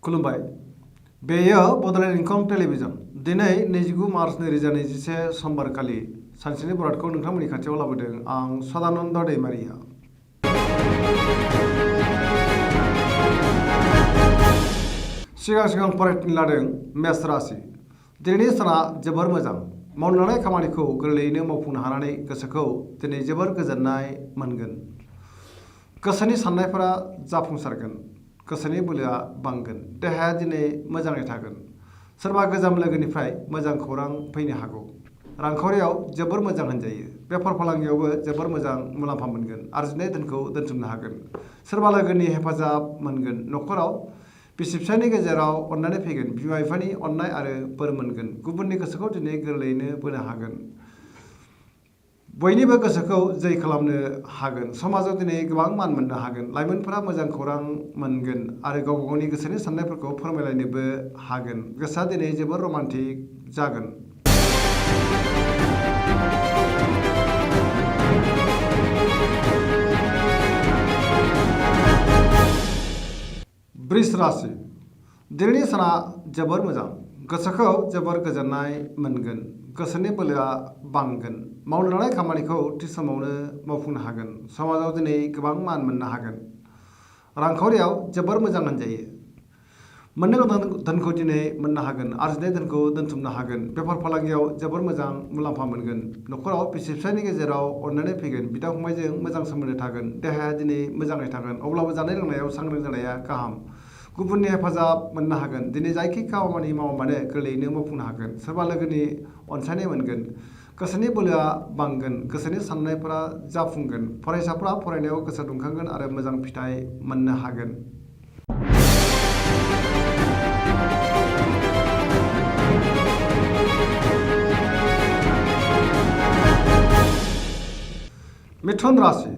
खुलुमबाय बेयो बडलेण्ड इंखं टेलिभिजन दिनै 29 मार्च 2021 समबारखालि सानसेनि बरादखौ नोंथांमोननि खाथियाव लाबोदों आं सदानन्द दैमारिया। सिगां फरायथिनो लादों मेष राशि। दिनैनि साना जोबोर मोजां। मावनो लानाय खामानिखौ गोरलैयैनो मावफुंनो हानानै गोसोखौ दिनै जोबोर गोजोननाय मोनगोन। गोसोनि साननायफोरा जाफुंसारगोन। गोसोनि बोलोआ बांगोन। देहाया दिनै मोजाङै थागोन। सोरबा गोजाम लोगोनिफ्राय मोजां खौरां फैनो हागौ। रांखावरियाव जोबोर मोजां होनजायो। बेफार फालांगियावबो जोबोर मोजां मुलाम्फा मोनगोन। आरजिनाय धोनखौ दोनथुमनो हागोन। सोरबा लोगोनि हेफाजाब मोनगोन। न'खराव बिसि फिसायनि गेजेराव अननानै फैगोन। बिमा बिफानि अननाय आरो बोर मोनगोन। गुबुननि गोसोखौ दिनै गोरलैयैनो बोनो हागोन। बयनिबो गोसोखौ जै खालामनो हागोन। समाजाव दिनै गोबां मान मोननो हागोन। लाइमोनफोरा मोजां खौरां मोनगोन आरो गावबा गावनि गोसोनि साननायफोरखौ फोरमायलायनोबो हागोन। गोसोआ दिनै जोबोर रमान्टिक जागोन। वृष राशि। दिनैनि साना जोबोर मोजां। गोसोखौ जोबोर गोजोननाय मोनगोन। गोसोनि बोलोआ बांगोन। मावनो लानाय खामानिखौ थि समावनो मावफुंनो हागोन। समाजाव दिनै गोबां मान मोननो हागोन। रांखावरियाव जोबोर मोजां होनजायो। मोननो गोनां धोनखौ दिनै मोननो हागोन। आरजिनाय धोनखौ दोनथुमनो हागोन। बेफार फालांगियाव जोबोर मोजां मुलाम्फा मोनगोन। न'खराव बिसि फिसायनि गेजेराव अननानै फैगोन। बिदा फंबायजों मोजां सोमोन्दो थागोन। देहाया दिनै मोजाङै थागोन। अब्लाबो जानाय लोंनायाव सांग्रां जानाया गाहाम। गुबुननि हेफाजाब मोननो हागोन। दिनै जायखि खामानि मावा मानो गोरलैयैनो मावफुंनो हागोन। सोरबा लोगोनि अनसायनाय मोनगोन। गोसोनि बोलोआ बांगोन। गोसोनि साननायफोरा जाफुंगोन। फरायसाफ्रा फरायनायाव गोसो दुंखांगोन आरो मोजां फिथाइ मोननो हागोन। मिथुन राशि।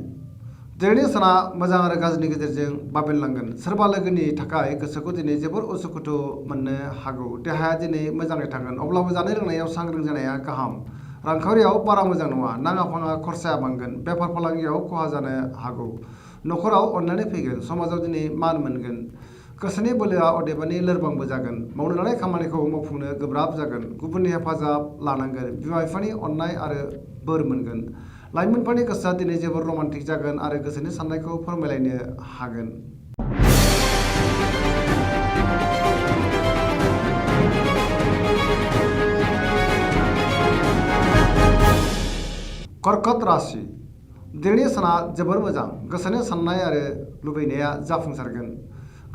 दिनैनि साना मोजां आरो गाज्रिनि गेजेरजों बाबेनलांगोन। सोरबा लोगोनि थाखाय गोसोखौ दिनै जोबोर उसुखुथु मोननो हागौ। देहाया दिनै मोजाङै थागोन। अब्लाबो जानाय लोंनायाव सांग्रां जानाया गाहाम। रांखावरियाव बारा मोजां नङा। नाङा फाङा खरसाया बांगोन। बेफार फालांगियाव खहा जानो हागौ। न'खराव अननानै फैगोन। समाजाव दिनै मान मोनगोन। गोसोनि बोलोआ अदेबानि लोरबांबो जागोन। मावनो लानाय खामानिखौ मावफुंनो गोब्राब जागोन। गुबुननि हेफाजाब लानांगोन। बिमा बिफानि अननाय आरो बोर मोनगोन। लाइमोनफोरनि गोसोआ दिनै जोबोर रमान्टिक जागोन आरो गोसोनि साननायखौ फोरमायलायनो हागोन। कर्कट राशि। दिनैनि साना जोबोर मोजां। गोसोनि साननाय आरो लुबैनाया जाफुंसारगोन।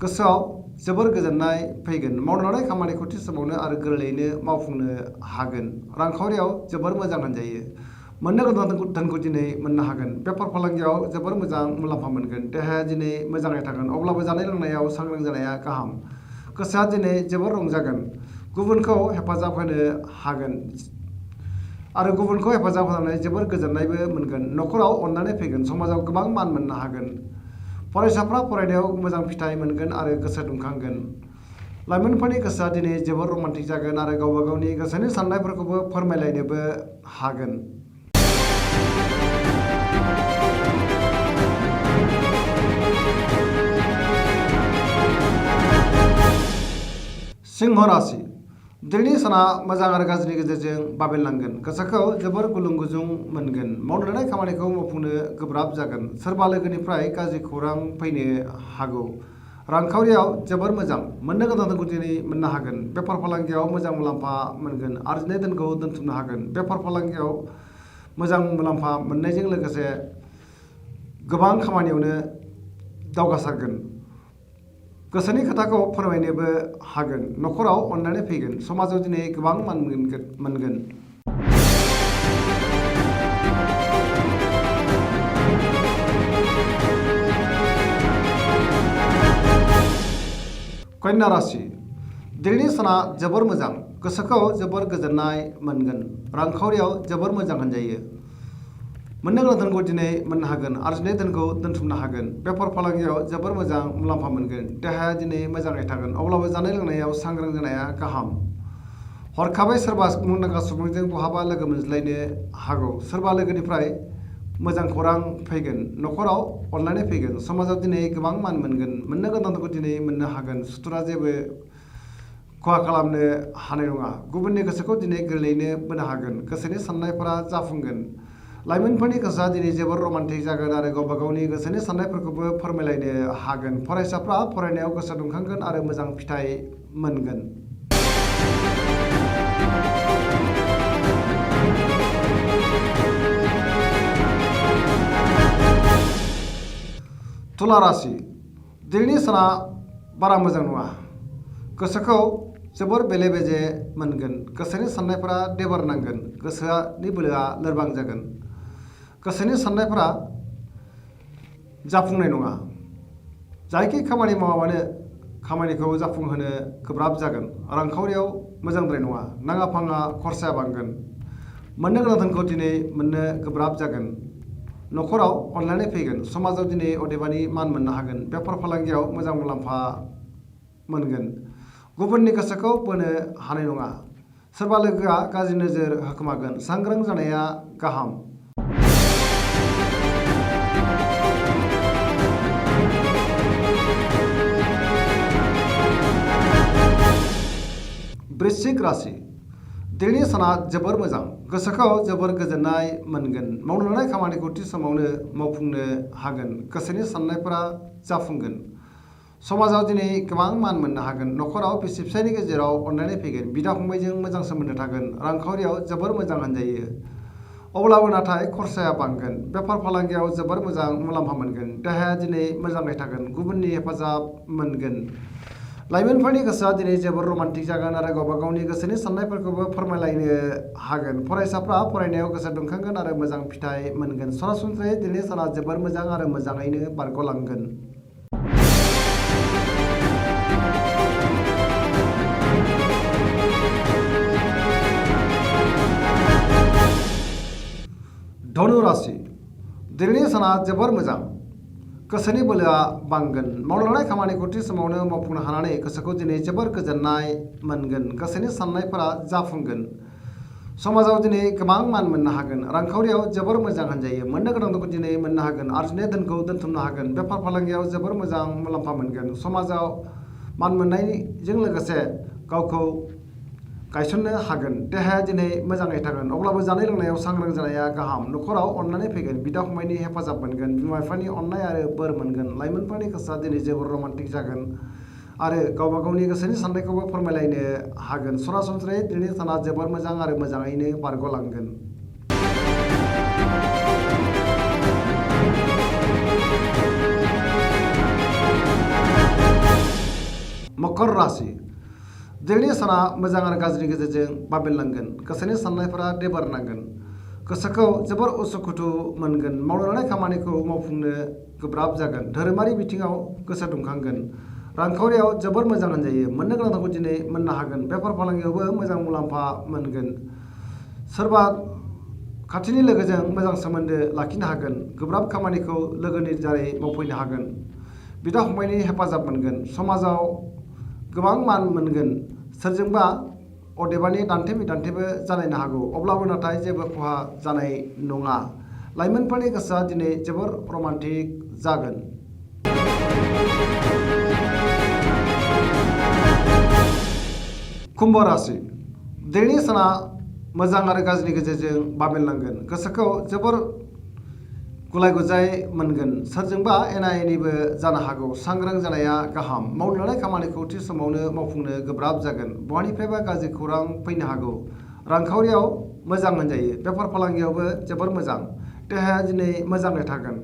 गोसोआव जोबोर गोजोननाय फैगोन। मावनो लानाय खामानिखौ थि समावनो आरो गोरलैयैनो मावफुंनो हागोन। रांखावरियाव जोबोर मोजां होनजायो। मोननो गोनां धोनखौ दिनै मोननो हागोन। बेफार फालांगियाव जोबोर मोजां मुलाम्फा मोनगोन। देहाया दिनै मोजाङै थागोन। अब्लाबो जानाय लोंनायाव सांग्रां जानाया गाहाम। गोसोआ दिनै जोबोर रंजागोन। गुबुनखौ हेफाजाब होनो हागोन आरो गुबुनखौ हेफाजाब होनानै जोबोर गोजोननायबो मोनगोन। न'खराव अननानै फैगोन। समाजाव गोबां मान मोननो हागोन। फरायसाफ्रा फरायनायाव मोजां फिथाइ मोनगोन आरो गोसो दुंखांगोन। लाइमोनफोरनि गोसोआ दिनै जोबोर रमान्टिक जागोन आरो गावबा गावनि गोसोनि साननायफोरखौबो फोरमायलायनोबो हागोन। सिंह राशि। दिनैनि साना मोजां आरो गाज्रिनि गेजेरजों बाबेनलांगोन। गोसोखौ जोबोर गुलुं गुजुं मोनगोन। मावनो लानाय खामानिखौ मावफुंनो गोब्राब जागोन। सोरबा लोगोनिफ्राय गाज्रि खौरां फैनो हागौ। रांखावरियाव जोबोर मोजां। मोननो गोनां धोनखौ दिनै मोननो हागोन। बेफार फालांगियाव मोजां मुलाम्फा मोनगोन। आरजिनाय धोनखौ दोनथुमनो हागोन। बेफार फालांगियाव मोजां मुलाम्फा मोननायजों लोगोसे गोबां खामानियावनो दावगासारगोन। गोसोनि खोथाखौ फोरमायनोबो हागोन। न'खराव अननानै फैगोन। समाजाव दिनै गोबां मान मोनगोन। कन्या राशि। दिनैनि साना जोबोर मोजां। गोसोखौ जोबोर गोजोननाय मोनगोन। रांखावरियाव जोबोर मोजां होनजायो। मोननो गोनां धोनखौ दिनै मोननो हागोन। आरजिनाय धोनखौ दोनथुमनो हागोन। बेफार फालांगियाव जोबोर मोजां मुलाम्फा मोनगोन। देहाया दिनै मोजाङै थागोन। अब्लाबो जानाय लोंनायाव सांग्रां जानाया गाहाम। हरखाबै सोरबा मुंदांखा सुबुंजों बहाबा लोगो मोनज्लायनो हागौ। सोरबा लोगोनिफ्राय मोजां खौरां फैगोन, न'खराव अनलायनाय फैगोन, समाजाव दिनै गोबां मान मोनगोन, मोननो गोनांखौ दिनै मोननो हागोन, सुथुरा जेबो खहा खालामनो हानाय नङा, गुबुननि गोसोखौ दिनै गोरलैयैनो बोनो हागोन, गोसोनि साननायफोरा जाफुंगोन। लाइमोनफोरनि गोसोआ दिनै जोबोर रमान्टिक जागोन आरो गावबा गावनि गोसोनि साननायफोरखौबो फोरमायलायनो हागोन। फरायसाफ्रा फरायनायाव गोसो दुंखांगोन आरो मोजां फिथाइ मोनगोन। तुला राशि दिनैनि साना बारा मोजां नङा, गोसोखौ जोबोर बेले बेजे मोनगोन, गोसोनि साननायफोरा देबार नांगोन, गोसोनि बोलोआ लोरबां जागोन, गोसोनि साननायफोरा जाफुंनाय नङा, जायखि खामानि मावाबानो खामानिखौ जाफुंहोनो गोब्राब जागोन, रांखावरियाव मोजांद्राय नङा, नाङा फाङा खरसाया बांगोन, मोननो गोनां धोनखौ दिनै मोननो गोब्राब जागोन, न'खराव अनलायनाय फैगोन, समाजाव दिनै अदेबानि मान मोननो हागोन, बेफार फालांगियाव मोजां मुलाम्फा मोनगोन, गुबुननि गोसोखौ बोनो हानाय नङा, सोरबा लोगोआ गाज्रि नोजोर होखोमागोन, सांग्रां जानाया गाहाम। वृश्चिक राशि दिनैनि साना जोबोर मोजां, गोसोखौ जोबोर गोजोननाय मोनगोन, मावनो लानाय खामानिखौ थि समावनो मावफुंनो हागोन, गोसोनि साननायफोरा जाफुंगोन, समाजाव दिनै गोबां मान मोननो हागोन, न'खराव बिसि फिसायनि गेजेराव अनलायनाय फैगोन, बिदा फंबायजों मोजां सोमोन्दो थागोन, रांखावरियाव जोबोर मोजां होनजायो, अब्लाबो नाथाय खरसाया बांगोन, बेफार फालांगियाव जोबोर मोजां मुलाम्फा मोनगोन, देहाया दिनै मोजाङै थागोन, गुबुननि हेफाजाब मोनगोन, लाइमोनफोरनि गोसोआ दिनै जोबोर रमान्टिक जागोन आरो गावबा गावनि गोसोनि साननायफोरखौबो फोरमायलायनो हागोन, फरायसाफ्रा फरायनायाव गोसो दुंखांगोन आरो मोजां फिथाइ मोनगोन, सरासनस्रायै दिनैनि साना जोबोर मोजां आरो मोजाङैनो बारग'लांगोन। धनु राशि दिनैनि साना जोबोर मोजां, गोसोनि बोलोआ बांगोन, मावनो लानाय खामानिखौ थि समावनो मावफुंनो हानानै गोसोखौ दिनै जोबोर गोजोननाय मोनगोन, गोसोनि साननायफोरा जाफुंगोन, समाजाव दिनै गोबां मान मोननो हागोन, रांखावरियाव जोबोर मोजां होनजायो, मोननो गोनांखौ दिनै मोननो हागोन, आरजिनाय धोनखौ दोनथुमनो हागोन, बेफार फालांगियाव जोबोर मोजां मुलाम्फा मोनगोन, समाजाव मान मोननायजों लोगोसे गावखौ गायसननो हागोन, देहाया दिनै मोजाङै थागोन, अब्लाबो जानाय लोंनायाव सांग्रां जानाया गाहाम, न'खराव अनलायनाय फैगोन, बिदा फंबायनि हेफाजाब मोनगोन, बिमा बिफानि अननाय आरो बोर मोनगोन, लाइमोनफोरनि गोसोआ दिनै जोबोर रमान्टिक जागोन आरो गावबा गावनि गोसोनि साननायखौबो फोरमायलायनो हागोन, सरासनस्रायै दिनैनि साना जोबोर मोजां आरो मोजाङैनो बारग'लांगोन। मकर राशि दिनैनि साना मोजां आरो गाज्रिनि गेजेरजों बाबेनलांगोन, गोसोनि साननायफोरा देबार नांगोन, गोसोखौ जोबोर उसुखुथु मोनगोन, मावनो लानाय खामानिखौ मावफुंनो गोब्राब जागोन, धोरोमारि बिथिङाव गोसो दुंखांगोन, रांखावरियाव जोबोर मोजां होनजायो, मोननो गोनांखौ दिनै मोननो हागोन, बेफार फालांगियावबो मोजां मुलाम्फा मोनगोन, सोरबा खाथिनि लोगोजों मोजां सोमोन्दो लाखिनो हागोन, गोब्राब खामानिखौ लोगोनि दारै मावफैनो हागोन, बिदा फंबायनि हेफाजाब मोनगोन, समाजाव गोबां मान मोनगोन, सोरजोंबा अदेबानि दान्थे बिदान्थेबो जालायनो हागौ, अब्लाबो नाथाय जेबो खहा जानाय नङा, लाइमोनफोरनि गोसोआ दिनै जोबोर रमान्टिक जागोन। कुम्भ राशि दिनैनि साना मोजां आरो गाज्रिनि गेजेरजों बाबेनलांगोन, गोसोखौ जोबोर गुलाय गुजाय मोनगोन, सोरजोंबा एना एनिबो जानो हागौ, सांग्रां जानाया गाहाम, मावनो लानाय खामानिखौ थि समावनो मावफुंनो गोब्राब जागोन, बहानिफ्रायबा गाज्रि खौरां फैनो हागौ, रांखावरियाव मोजां होनजायो, बेफार फालांगियावबो जोबोर मोजां, देहाया दिनै मोजाङै थागोन,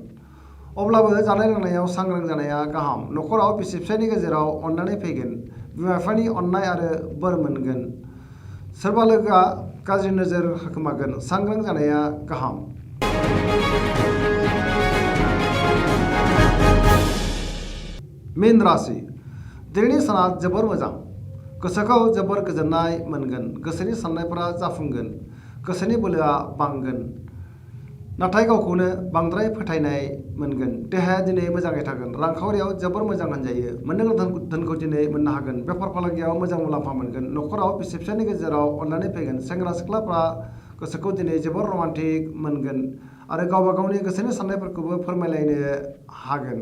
अब्लाबो जानाय लोंनायाव सांग्रां जानाया गाहाम, न'खराव बिसि फिसायनि गेजेराव अनलायनाय फैगोन, बिमा बिफानि अननाय आरो बोर मोनगोन, सोरबा लोगोआ गाज्रि नोजोर होखोमागोन, सांग्रां जानाया गाहाम। मीन राशि दिनैनि साना जोबोर मोजां, गोसोखौ जोबोर गोजोननाय मोनगोन, गोसोनि साननायफोरा जाफुंगोन, गोसोनि बोलोआ बांगोन, नाथाय गावखौनो बांद्राय फोथायनाय मोनगोन, देहाया दिनै मोजाङै थागोन, रांखावरियाव जोबोर मोजां होनजायो, मोननो गोनां धोनखौ दिनै मोननो हागोन, बेफार फालांगियाव मोजां मुलाम्फा मोनगोन, न'खराव बिसि फिसायनि गेजेराव अनलायनाय फैगोन, सेंग्रा सिख्लाफ्रा गोसोखौ दिनै जोबोर रमान्टिक मोनगोन आरो गावबा गावनि गोसोनि साननायफोरखौबो फोरमायलायनो हागोन।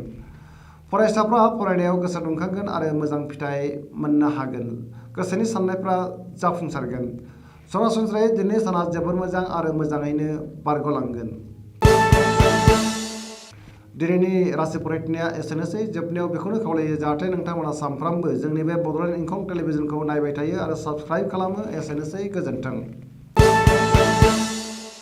फरायसाफ्रा फरायनायाव गोसो दुंखांगोन आरो मोजां फिथाइ मोननो हागोन। गोसोनि साननायफ्रा जाफुंसारगोन। सरासनस्रायै दिनैनि साना जोबोर मोजां आरो मोजाङैनो बारग'लांगोन। दिनैनि राशि फरायथिनाया एसेनोसै। जोबनायाव बेखौनो खावलायो जाहाथे नोंथांमोना सानफ्रामबो जोंनि बे बड'लेण्ड इंखं टेलिभिजनखौ नायबाय थायो आरो साबस्क्राइब खालामो। एसेनोसै, गोजोन्थों।